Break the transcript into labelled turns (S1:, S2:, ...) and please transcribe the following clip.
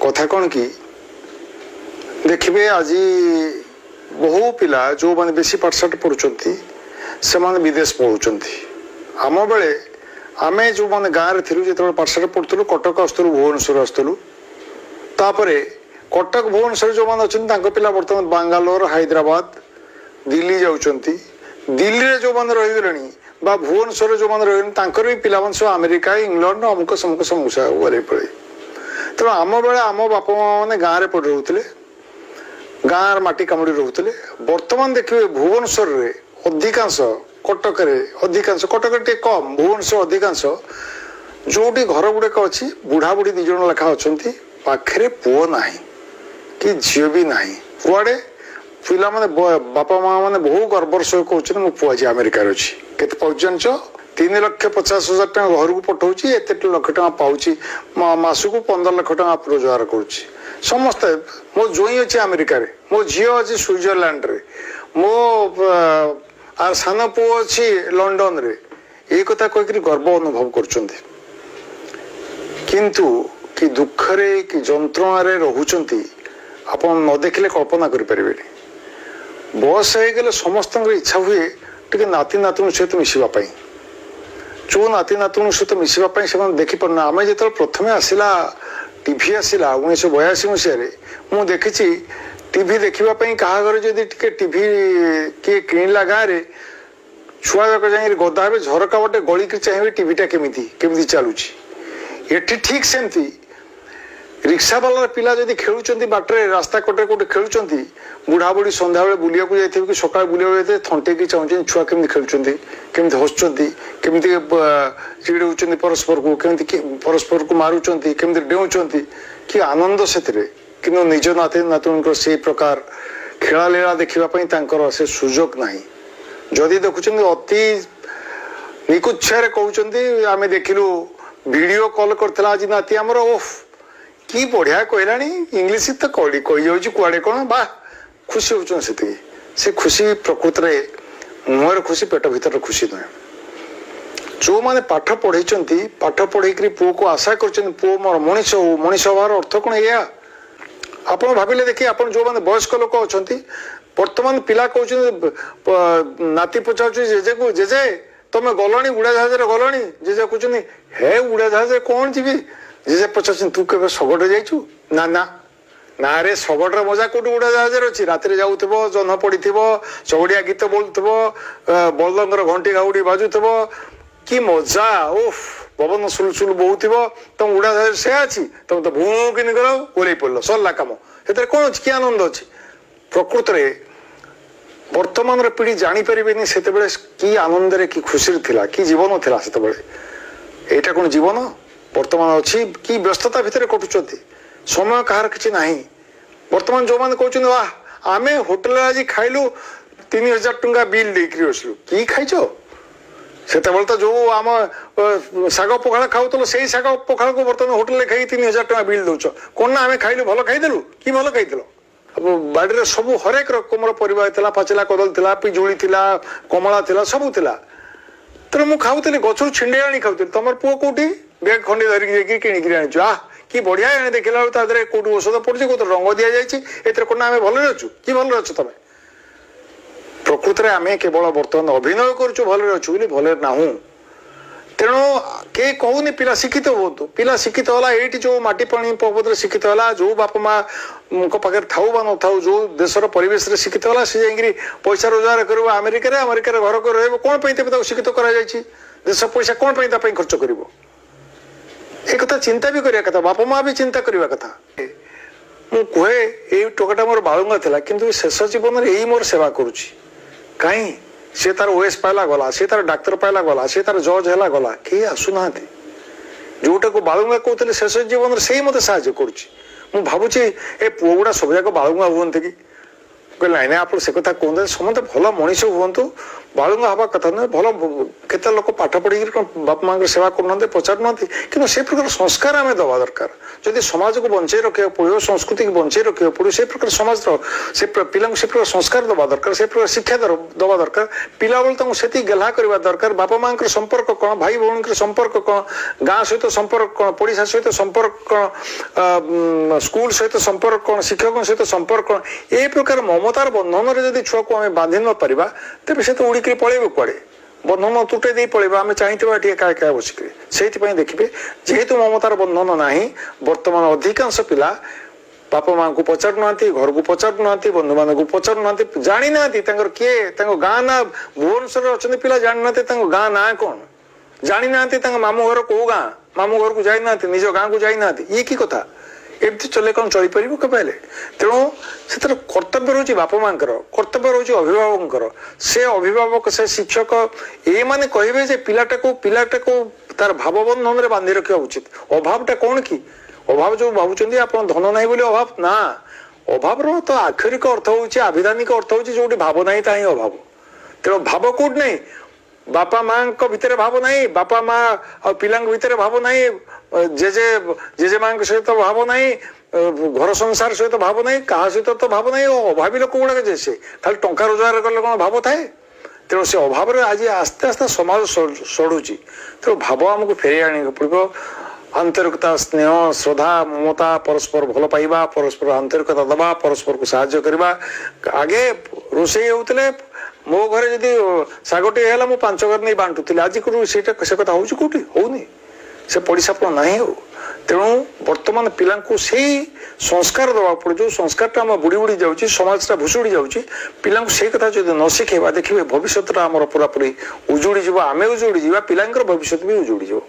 S1: କଥା କ'ଣ କି, ଦେଖିବେ ଆଜି ବହୁ ପିଲା ଯେଉଁମାନେ ବେଶୀ ପାଠଶାଠ ପଢ଼ୁଛନ୍ତି, ସେମାନେ ବିଦେଶ ପଢ଼ୁଛନ୍ତି। ଆମ ବେଳେ ଆମେ ଯେଉଁମାନେ ଗାଁରେ ଥିଲୁ, ଯେତେବେଳେ ପାଠଶାଠ ପଢ଼ୁଥିଲୁ, କଟକ ଆସୁଥିଲୁ, ଭୁବନେଶ୍ୱର ଆସୁଥିଲୁ। ତାପରେ କଟକ ଭୁବନେଶ୍ୱର ଯେଉଁମାନେ ଅଛନ୍ତି, ତାଙ୍କ ପିଲା ବର୍ତ୍ତମାନ ବାଙ୍ଗାଲୋର, ହାଇଦ୍ରାବାଦ, ଦିଲ୍ଲୀ ଯାଉଛନ୍ତି। ଦିଲ୍ଲୀରେ ଯେଉଁମାନେ ରହିଗଲେଣି ବା ଭୁବନେଶ୍ୱରରେ ଯେଉଁମାନେ ରହିଗଲେଣି, ତାଙ୍କର ବି ପିଲାମାନେ ସବୁ ଆମେରିକା, ଇଂଲଣ୍ଡ, ଅମୁକ ସମୁକ ସମୁକ ସବୁ ଗଲେ ପଳେଇ। ତେଣୁ ଆମ ବେଳେ ଆମ ବାପା ମା ମାନେ ଗାଁରେ ପଡ଼ି ରହୁଥିଲେ, ଗାଁର ମାଟି କାମୁଡ଼ି ରହୁଥିଲେ। ବର୍ତ୍ତମାନ ଦେଖିବେ ଭୁବନେଶ୍ୱରରେ ଅଧିକାଂଶ, କଟକରେ ଅଧିକାଂଶ, କଟକରେ ଟିକେ କମ୍, ଭୁବନେଶ୍ୱର ଅଧିକାଂଶ, ଯୋଉଠି ଘର ଗୁଡ଼ାକ ଅଛି, ବୁଢ଼ା ବୁଢ଼ୀ 2 ଜଣ ଲେଖା ଅଛନ୍ତି, ପାଖରେ ପୁଅ ନାହିଁ କି ଝିଅ ବି ନାହିଁ କୁଆଡ଼େ। ପିଲାମାନେ, ବାପା ମା ମାନେ ବହୁ ଗର୍ବର ସହ କହୁଛନ୍ତି, ମୋ ପୁଅ ଆଜି ଆମେରିକାରେ ଅଛି। କେତେ ପାଉଛି ଜାଣିଛ? 3,50,000 ଟଙ୍କା ଘରକୁ ପଠଉଛି, ଏତେ ଲକ୍ଷ ଟଙ୍କା ପାଉଛି, ମାସକୁ 15 ଲକ୍ଷ ଟଙ୍କା ରୋଜଗାର କରୁଛି। ସମସ୍ତେ, ମୋ ଜୋଇଁ ଅଛି ଆମେରିକାରେ, ମୋ ଝିଅ ଅଛି ସୁଇଜରଲ୍ୟାଣ୍ଡରେ, ମୋ ଆର ସାନ ପୁଅ ଅଛି ଲଣ୍ଡନରେ, ଏଇ କଥା କହିକିରି ଗର୍ବ ଅନୁଭବ କରୁଛନ୍ତି। କିନ୍ତୁ କି ଦୁଃଖରେ, କି ଯନ୍ତ୍ରଣାରେ ରହୁଛନ୍ତି, ଆପଣ ନ ଦେଖିଲେ କଳ୍ପନା କରିପାରିବେନି। ବୟସ ହେଇଗଲେ ସମସ୍ତଙ୍କର ଇଚ୍ଛା ହୁଏ ଟିକେ ନାତି ନାତୁଣୀ ସହିତ ମିଶିବା ପାଇଁ। ଯୋଉ ନାତି ନାତୁଣୀ ସହିତ ମିଶିବା ପାଇଁ ସେମାନେ ଦେଖିପାରୁନା। ଆମେ ଯେତେବେଳେ ପ୍ରଥମେ ଆସିଲା, ଟିଭି ଆସିଲା 1982 ମସିହାରେ, ମୁଁ ଦେଖିଛି ଟିଭି ଦେଖିବା ପାଇଁ କାହା ଘରେ ଯଦି ଟିକେ ଟିଭି କିଏ କିଣିଲା, ଗାଁରେ ଛୁଆ ଯାକ ଯାଇକି ଗଦା ହେବେ, ଝରକା ବାଟେ ଗଳିକି ଚାହିଁବେ ଟିଭିଟା କେମିତି କେମିତି ଚାଲୁଛି। ଏଠି ଠିକ ସେମିତି ରିକ୍ସା ବାଲାର ପିଲା ଯଦି ଖେଳୁଛନ୍ତି ବାଟରେ, ରାସ୍ତା କଡ଼ରେ କୋଉଠି ଖେଳୁଛନ୍ତି, ବୁଢ଼ା ବୁଢ଼ୀ ସନ୍ଧ୍ୟାବେଳେ ବୁଲିବାକୁ ଯାଇଥିବେ କି ସକାଳେ ବୁଲିବାକୁ ଯାଇଥିବେ, ଥଣ୍ଟେଇକି ଚାହୁଁଛନ୍ତି ଛୁଆ କେମିତି ଖେଳୁଛନ୍ତି, କେମିତି ହସୁଛନ୍ତି, କେମିତି ଚିଡ଼ଉଛନ୍ତି ପରସ୍ପରକୁ, କେମିତି ପରସ୍ପରକୁ ମାରୁଛନ୍ତି, କେମିତି ଡେଉଁଛନ୍ତି, କି ଆନନ୍ଦ ସେଥିରେ। କିନ୍ତୁ ନିଜ ନାତି ନାତୁଣୀଙ୍କର ସେଇ ପ୍ରକାର ଖେଳାଲୀଳା ଦେଖିବା ପାଇଁ ତାଙ୍କର ସେ ସୁଯୋଗ ନାହିଁ। ଯଦି ଦେଖୁଛନ୍ତି, ଅତି ନିକୁଚ୍ଛାରେ କହୁଛନ୍ତି, ଆମେ ଦେଖିଲୁ, ଭିଡିଓ କଲ୍ କରିଥିଲା ଆଜି ନାତି ଆମର, ଓଫ କି ବଢିଆ କହିଲାଣି ଇଂଲିଶ ତ, କହି କହିଯାଉଛି କୁଆଡେ କ'ଣ, ବା ଖୁସି ହଉଛନ୍ତି ସେତିକି। ସେ ଖୁସି ପ୍ରକୃତରେ ମୁହଁରେ ଖୁସି, ପେଟ ଭିତରେ ଖୁସି ନୁହେଁ। ଯୋଉମାନେ ପାଠ ପଢେଇଛନ୍ତି, ପାଠ ପଢେଇକିରି ପୁଅକୁ ଆଶା କରିଛନ୍ତି ପୁଅ ମୋର ମଣିଷ ହଉ, ମଣିଷ ହବାର ଅର୍ଥ କ'ଣ ଏଇଆ? ଆପଣ ଭାବିଲେ ଦେଖି, ଆପଣ ଯୋଉମାନେ ବୟସ୍କ ଲୋକ ଅଛନ୍ତି, ବର୍ତ୍ତମାନ ପିଲା କହୁଛନ୍ତି, ନାତି ପଚାରୁଛି ଜେଜେକୁ, ଜେଜେ ତମେ ଗଲଣି, ଉଡ଼ାଜାହାଜରେ ଗଲଣି? ଜେଜେ କହୁଛନ୍ତି, ହେ ଉଡ଼ାଜାହାଜରେ କ'ଣ ଯିବି? ଜେଜେ ପଚାରୁଛନ୍ତି, ତୁ କେବେ ଶଗଡ଼ରେ ଯାଇଛୁ? ନା ନା ନା ରେ, ଶଗଡ଼ର ମଜା କୋଉଠି ଉଡ଼ାଜାହାଜରେ ଅଛି? ରାତିରେ ଯାଉଥିବ, ଜହ୍ନ ପଡିଥିବ, ଶଗଡ଼ିଆ ଗୀତ ବୋଲୁଥିବ, ବଳଦଙ୍କର ଘଣ୍ଟି ଘାଉଡ଼ି ବାଜୁଥିବ, କି ମଜା, ଓଫ, ପବନ ସୁଲୁସୁଲୁ ବହୁଥିବ। ତମ ଉଡ଼ାଜାହାଜରେ ସେୟା ଅଛି? ତମେ ତ ଭୁଁ କିନି କର, ଓହ୍ଲେଇ ପଡିଲ, ସରିଲା କାମ। ସେଥିରେ କ'ଣ ଅଛି? କି ଆନନ୍ଦ ଅଛି? ପ୍ରକୃତରେ ବର୍ତ୍ତମାନର ପିଢି ଜାଣିପାରିବେନି ସେତେବେଳେ କି ଆନନ୍ଦରେ, କି ଖୁସିରେ ଥିଲା, କି ଜୀବନ ଥିଲା ସେତେବେଳେ। ଏଇଟା କ'ଣ ଜୀବନ ବର୍ତ୍ତମାନ ଅଛି? କି ବ୍ୟସ୍ତତା ଭିତରେ କଟୁଛନ୍ତି, ସମୟ କାହାର କିଛି ନାହିଁ। ବର୍ତ୍ତମାନ ଯୋଉମାନେ କହୁଛନ୍ତି, ବାহ, ଆମେ ହୋଟେଲରେ ଆଜି ଖାଇଲୁ, 3000 ଟଙ୍କା ବିଲ୍ ଦେଇକିରି ଆସିଲୁ। କି ଖାଇଛ? ସେତେବେଳେ ତ ଯୋଉ ଆମ ଶାଗ ପଖାଳ ଖାଉଥିଲ, ସେଇ ଶାଗ ପଖାଳକୁ ବର୍ତ୍ତମାନ ହୋଟେଲରେ ଖାଇକି 3000 ଟଙ୍କା ବିଲ୍ ଦଉଛ। କ'ଣ ନା ଆମେ ଖାଇଲୁ, ଭଲ ଖାଇଦେଲୁ। କି ଭଲ ଖାଇଥିଲ? ଆଉ ବାଡ଼ିରେ ସବୁ ହରେକ ରକମର ପରିବା ଥିଲା, ପାଚିଲା କଦଳୀ ଥିଲା, ପିଜୁଳି ଥିଲା, କମଳା ଥିଲା, ସବୁ ଥିଲା। ତେଣୁ ମୁଁ ଖାଉଥିଲି, ଗଛରୁ ଛିଣ୍ଡେଇ ଆଣି ଖାଉଥିଲି। ତମର ପୁଅ କୋଉଠି ବ୍ୟାଗ ଖଣ୍ଡେ ଧରିକି ଯାଇକି କିଣିକିରି ଆଣିଛୁ, ଆହ କି ବଢିଆ ଆଣି, ଦେଖିଲା ବେଳକୁ ତା ଦେହରେ କୋଉଠି ଔଷଧ ପଡୁଛି, କୋଉଠି ରଙ୍ଗ ଦିଆଯାଇଛି। ଏଥିରେ କ'ଣ ନା ଆମେ ଭଲରେ ଅଛୁ? କି ଭଲରେ ଅଛୁ ତମେ? ପ୍ରକୃତରେ ଆମେ କେବଳ ବର୍ତ୍ତମାନ ଅଭିନୟ କରୁଛୁ ଭଲରେ ଅଛୁ ବୋଲି, ଭଲରେ ନାହୁଁ। ତେଣୁ କେହି କହୁନି ପିଲା ଶିକ୍ଷିତ ହୁଅନ୍ତୁ। ପିଲା ଶିକ୍ଷିତ ହେଲା, ଏଇଠି ଯୋଉ ମାଟି ପାଣି ପର୍ବତରେ ଶିକ୍ଷିତ ହେଲା, ଯୋଉ ବାପା ମାଙ୍କ ପାଖରେ ଥାଉ ବା ନଥାଉ, ଯୋଉ ଦେଶର ପରିବେଶରେ ଶିକ୍ଷିତ ହେଲା, ସେ ଯାଇକିରି ପଇସା ରୋଜଗାର କରିବ ଆମେରିକାରେ, ଆମେରିକାରେ ଘର କରି ରହିବ। କ'ଣ ପାଇଁ ତେବେ ତାକୁ ଶିକ୍ଷିତ କରାଯାଇଛି? ଦେଶ ପଇସା କ'ଣ ପାଇଁ ତା ପାଇଁ ଖର୍ଚ୍ଚ କରିବ? ଏ କଥା ଚିନ୍ତା ବି କରିବା କଥା, ବାପା ମା ବି ଚିନ୍ତା କରିବା କଥା। ମୁଁ କୁହେ, ଏଇ ଟୋକାଟା ମୋର ବାଳୁଙ୍ଗା ଥିଲା, କିନ୍ତୁ ଶେଷ ଜୀବନରେ ଏଇ ମୋର ସେବା କରୁଛି। କାହିଁ? ସେ ତାର ଓଏସ୍ ପାଇଲା ଗଲା, ସେ ତାର ଡାକ୍ତର ପାଇଲା ଗଲା, ସେ ତାର ଜଜ୍ ହେଲା ଗଲା, କେହି ଆସୁନାହାନ୍ତି। ଯୋଉଟାକୁ ବାଳୁଙ୍ଗା କହୁଥିଲେ, ଶେଷ ଜୀବନରେ ସେଇ ମତେ ସାହାଯ୍ୟ କରୁଛି। ମୁଁ ଭାବୁଛି, ଏ ପୁଅ ଗୁଡ଼ା ସବୁ ଯାକ ବାଳୁଙ୍ଗା ହୁଅନ୍ତି କି? କହିଲେ, ନାଇଁ ନାଇଁ, ଆପଣ ସେ କଥା କୁହନ୍ତୁ, ସମସ୍ତେ ଭଲ ମଣିଷ ହୁଅନ୍ତୁ, ବାଳୁଙ୍ଗା ହେବା କଥା ନୁହେଁ। ଭଲ କେତେ ଲୋକ ପାଠ ପଢ଼ିକି କ'ଣ ବାପା ମାଆଙ୍କର ସେବା କରୁନାହାନ୍ତି, ପଚାରୁନାହାନ୍ତି? କିନ୍ତୁ ସେ ପ୍ରକାର ସଂସ୍କାର ଆମେ ଦେବା ଦରକାର। ଯଦି ସମାଜକୁ ବଞ୍ଚେଇ ରଖିବାକୁ ପଡ଼ିବ, ସଂସ୍କୃତିକୁ ବଞ୍ଚେଇ ରଖିବାକୁ ପଡ଼ିବ, ସେ ପ୍ରକାର ସମାଜର ସେ ପିଲାଙ୍କୁ ସେ ପ୍ରକାର ସଂସ୍କାର ଦେବା ଦରକାର, ସେ ପ୍ରକାର ଶିକ୍ଷା ଦେବା ଦରକାର। ପିଲାବେଳୁ ତାଙ୍କୁ ସେତିକି ଗେହ୍ଲା କରିବା ଦରକାର। ବାପା ମାଆଙ୍କର ସମ୍ପର୍କ କ'ଣ, ଭାଇ ଭଉଣୀଙ୍କର ସମ୍ପର୍କ କ'ଣ, ଗାଁ ସହିତ ସମ୍ପର୍କ କ'ଣ, ପଡ଼ିଶା ସହିତ ସମ୍ପର୍କ କ'ଣ, ସ୍କୁଲ ସହିତ ସମ୍ପର୍କ କ'ଣ, ଶିକ୍ଷକଙ୍କ ସହିତ ସମ୍ପର୍କ କ'ଣ, ଏ ପ୍ରକାର ମମତାର ବନ୍ଧନରେ ଯଦି ଛୁଆକୁ ଆମେ ବାନ୍ଧି ନ ପାରିବା, ତେବେ ସେ ତ ଉଡ଼ିକିରି ପଳେଇବ କୁଆଡ଼େ, ବନ୍ଧନ ତୁଟେଇ ଦେଇ ପଳେଇବ। ଆମେ ଚାହିଁଥିବା ଏଠି ଏକା ଏକା ବସିକିରି। ସେଇଥିପାଇଁ ଦେଖିବେ, ଯେହେତୁ ମମତାର ବନ୍ଧନ ନାହିଁ, ବର୍ତ୍ତମାନ ଅଧିକାଂଶ ପିଲା ବାପା ମାଆଙ୍କୁ ପଚାରୁନାହାନ୍ତି, ଘରକୁ ପଚାରୁନାହାନ୍ତି, ବନ୍ଧୁମାନଙ୍କୁ ପଚାରୁନାହାନ୍ତି, ଜାଣିନାହାନ୍ତି ତାଙ୍କର କିଏ, ତାଙ୍କ ଗାଁ ନାଁ। ଭୁବନେଶ୍ୱରରେ ଅଛନ୍ତି ପିଲା, ଜାଣିନାହାନ୍ତି ତାଙ୍କ ଗାଁ ନାଁ କ'ଣ, ଜାଣିନାହାନ୍ତି ତାଙ୍କ ମାମୁଁ ଘର କୋଉ ଗାଁ, ମାମୁଁ ଘରକୁ ଯାଇନାହାନ୍ତି, ନିଜ ଗାଁକୁ ଯାଇନାହାନ୍ତି। ଇଏ କି କଥା? ଏମିତି ଚଲେ କ'ଣ ଚଳିପାରିବ କେବେ ହେଲେ? ତେଣୁ ସେଥିରେ କର୍ତ୍ତବ୍ୟ ରହୁଛି ବାପା ମାଙ୍କର, କର୍ତ୍ତବ୍ୟ ରହୁଛି ଅଭିଭାବକଙ୍କର। ସେ ଅଭିଭାବକ, ସେ ଶିକ୍ଷକ, ଏଇମାନେ କହିବେ ଯେ ପିଲାଟାକୁ ତାର ଭାବବନ୍ଧନରେ ବାନ୍ଧି ରଖିବା ଉଚିତ। ଅଭାବଟା କ'ଣ କି? ଅଭାବ ଯୋଉ ଭାବୁଛନ୍ତି ଆପଣ, ଧନ ନାହିଁ ବୋଲି ଅଭାବ ନା। ଅଭାବର ତ ଆକ୍ଷରିକ ଅର୍ଥ ହଉଛି, ଆଭିଧାନିକ ଅର୍ଥ ହଉଛି, ଯୋଉଠି ଭାବ ନାହିଁ ତାହା ହିଁ ଅଭାବ। ତେଣୁ ଭାବ କୋଉଠି ନାହିଁ? ବାପା ମାଙ୍କ ଭିତରେ ଭାବ ନାହିଁ, ବାପା ମା ଆଉ ପିଲାଙ୍କ ଭିତରେ ଭାବ ନାହିଁ, ଜେଜେ ଜେଜେମାଙ୍କ ସହିତ ଭାବ ନାହିଁ, ଘର ସଂସାର ସହିତ ଭାବ ନାହିଁ, କାହା ସହିତ ତ ଭାବ ନାହିଁ। ଅଭାବୀ ଲୋକ ଗୁଡାକ ଯେ ସେ ଖାଲି ଟଙ୍କା ରୋଜଗାର କଲେ କ'ଣ ଭାବ ଥାଏ? ତେଣୁ ସେ ଅଭାବରେ ଆଜି ଆସ୍ତେ ଆସ୍ତେ ସମାଜ ସଢୁଛି। ତେଣୁ ଭାବ ଆମକୁ ଫେରେଇ ଆଣିବାକୁ ପଡ଼ିବ। ଆନ୍ତରିକତା, ସ୍ନେହ, ଶ୍ରଦ୍ଧା, ମମତା, ପରସ୍ପର ଭଲ ପାଇବା, ପରସ୍ପର ଆନ୍ତରିକତା ଦେବା, ପରସ୍ପରକୁ ସାହାଯ୍ୟ କରିବା। ଆଗେ ରୋଷେଇ ହେଉଥିଲେ, ମୋ ଘରେ ଯଦି ଶାଗଟିଏ ହେଲା, ମୁଁ 5 ଘର ନେଇ ବାଣ୍ଟୁଥିଲି। ଆଜି କୋଉଠି ସେଇଟା, ସେ କଥା ହଉଛି କୋଉଠି? ହଉନି। ସେ ପଡ଼ିଶାପଣ ନାହିଁ ଆଉ। ତେଣୁ ବର୍ତ୍ତମାନ ପିଲାଙ୍କୁ ସେଇ ସଂସ୍କାର ଦେବାକୁ ପଡ଼ିବ, ଯୋଉ ସଂସ୍କାରଟା ଆମ ବୁଡ଼ି ବୁଡ଼ି ଯାଉଛି, ସମାଜଟା ଭୁଷୁଡ଼ି ଯାଉଛି। ପିଲାଙ୍କୁ ସେଇ କଥା ଯଦି ନ ଶିଖେଇବା, ଦେଖିବେ ଭବିଷ୍ୟତଟା ଆମର ପୁରାପୁରି ଉଜୁଡ଼ି ଯିବ। ଆମେ ଉଜୁଡ଼ି ଯିବା, ପିଲାଙ୍କର ଭବିଷ୍ୟତ ବି ଉଜୁଡ଼ି ଯିବ।